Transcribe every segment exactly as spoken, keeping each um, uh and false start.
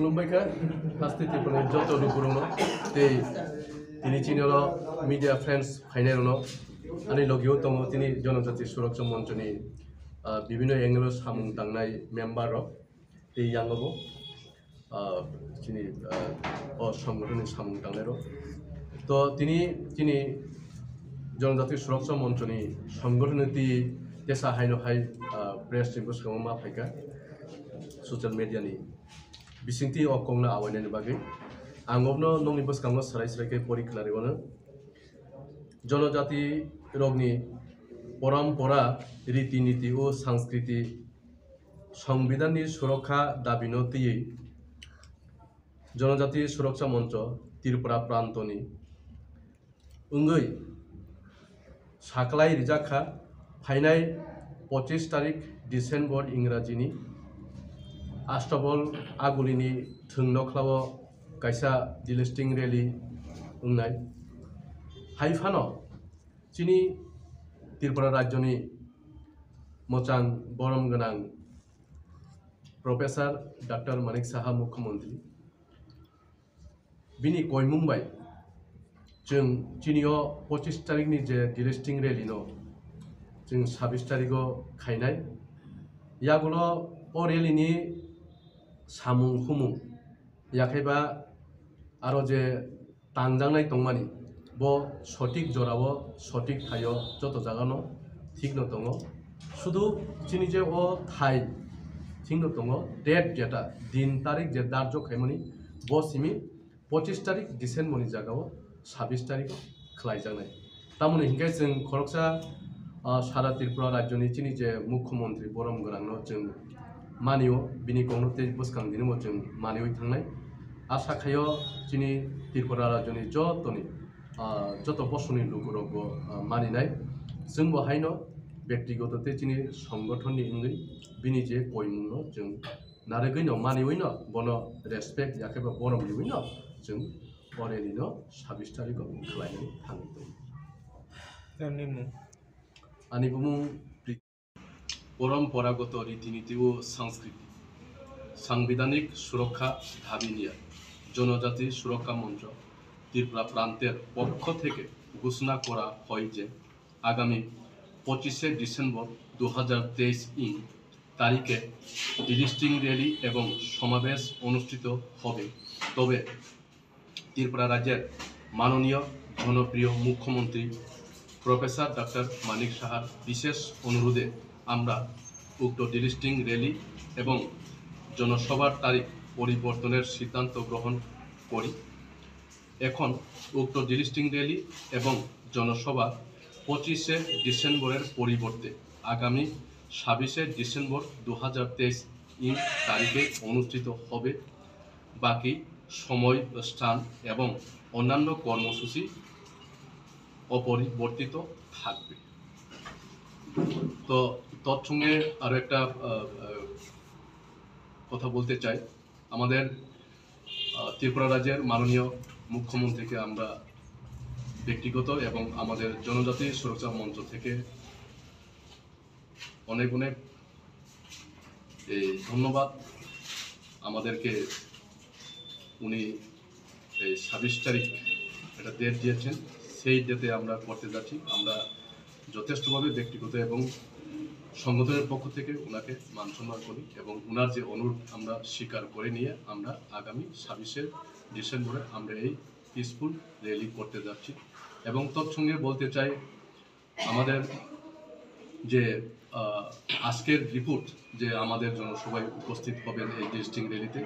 Khulumbai kha, haste Tripura ni joto lukurokno, tei tini chini oro media friends phainairokno, ani logio tongo tini Jonojati Suraksha Moncho ni, ah, bibhinno angle o samung tangnai member rok, tei yango bo, ah, chini, ah, o songgothon ni samung tangnairok. To tini chini Jonojati Suraksha Moncho ni songgothon ni twi tesa haino hai, ah, press ni bwskango ma phaikha social media ni bisingtwi o kokno awainani bagwi. Ang obno nokni bwskango swrai swrai khe pori khwnarwi mano. Jonojati rokni porompora, riti niti o sanskriti, Songbidanni surokha dabino twiwi Jonojati Suraksha Moncho Tripura prantoni wngwi saklai rijak kha. Phainai pochis tarik December ingrajini Astabol Agulini thwng nokhlao kaisa delisting rally wngnai. Hai phano chini Tripura rajyoni mwchang borom gwnang Professor Doctor Manik Saha Mukhyamantri bini koimung bai chwng chini o pochis tarikni je delisting rally no chwng sabis tariko khainai. Yagulo o rally ni samung humung, yakhaiba aro je tangjaknai tongmani, bo sothik jorao, sothik thaio joto jagano thikno tongo. Sudu chini je o thai thikno tongo, date jeta, din tarik je darjo khaimani, bo simi pochis tarik December ni jagao sabis tariko khlaijaknai. Tamoni hinkhe chwng khoroksa, ah, sara Tripura rajyoni chini je Mukhyamantri borom gwnangno chwng manio, bini kokno tei bwskang dinimo chwng maniwi thangnai. Asa khaio chini Tripura rajyoni jotoni, ah, joto bosongni lukurokbo, ah, maninai. Chwngbo haino bektigoto tei chini songgothonni wngwi bini je koimungno chwng narwgwino maniwino bono respect yakheba borom riwino chwng o rally no sabis tariko khlainani thangwi tongo. Tamni mung? Ani bumung Pri-, Poramporagoto Riti Niti o Sanskriti, Sangbidanik Surokha Dhabi Niya, Jonojati Surokha Moncho, Tripura Pranter pokkho theke ghoshona kora hoy je, আগামী পঁচিশে ডিসেম্বর দু হাজার তেইশ ইং তারিখে delisting rally এবং সমাবেশ অনুষ্ঠিত হবে। তবে ত্রিপুরা রাজ্যের মাননীয় জনপ্রিয় মুখ্যমন্ত্রী প্রফেসর ডক্টর মানিক সাহার বিশেষ অনুরোধে আমরা উক্ত ডিলিস্টিং র‍্যালি এবং জনসভার তারিখ পরিবর্তনের সিদ্ধান্ত গ্রহণ করি। এখন উক্ত ডিলিস্টিং র‍্যালি এবং জনসভা পঁচিশে ডিসেম্বরের পরিবর্তে আগামী ছাব্বিশে ডিসেম্বর দু হাজার তেইশ ইং তারিখে অনুষ্ঠিত হবে। বাকি সময়, স্থান এবং অন্যান্য কর্মসূচি অপরিবর্তিত থাকবে। তো তৎসঙ্গে আরও একটা, আহ, আহ, কথা বলতে চাই। আমাদের, আহ, ত্রিপুরা রাজ্যের মাননীয় মুখ্যমন্ত্রীকে আমরা ব্যক্তিগত এবং আমাদের জনজাতি সুরক্ষা মঞ্চ থেকে অনেক অনেক এই ধন্যবাদ। আমাদেরকে উনি এই ছাব্বিশ তারিখ একটা ডেট দিয়েছেন, সেই ডেটে আমরা করতে যাচ্ছি। আমরা যথেষ্টভাবে ব্যক্তিগত এবং সংগঠনের পক্ষ থেকে ওনাকে মান সম্মান করি এবং ওনার যে অনুরোধ আমরা স্বীকার করে নিয়ে আমরা আগামী ছাব্বিশে ডিসেম্বরে আমরা এই পিসফুল র‍্যালি করতে যাচ্ছি। এবং তৎসঙ্গে বলতে চাই, আমাদের যে, আহ, আজকের রিপোর্ট যে আমাদের জনসভায় উপস্থিত হবেন এই ডিলিস্টিং র‍্যালিতে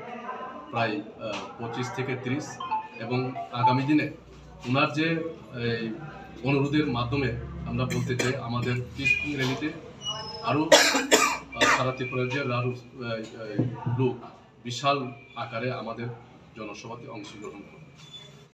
প্রায়, আহ, পঁচিশ থেকে ত্রিশ, এবং আগামী দিনে ওনার যে এই অনুরোধের মাধ্যমে আমরা বলতে চাই আমাদের পিসফুল র‍্যালিতে আরও, আহ, সারা ত্রিপুরা রাজ্যের আরও, আহ, আহ, লোক বিশাল আকারে আমাদের জনসভাতে অংশগ্রহণ করবে।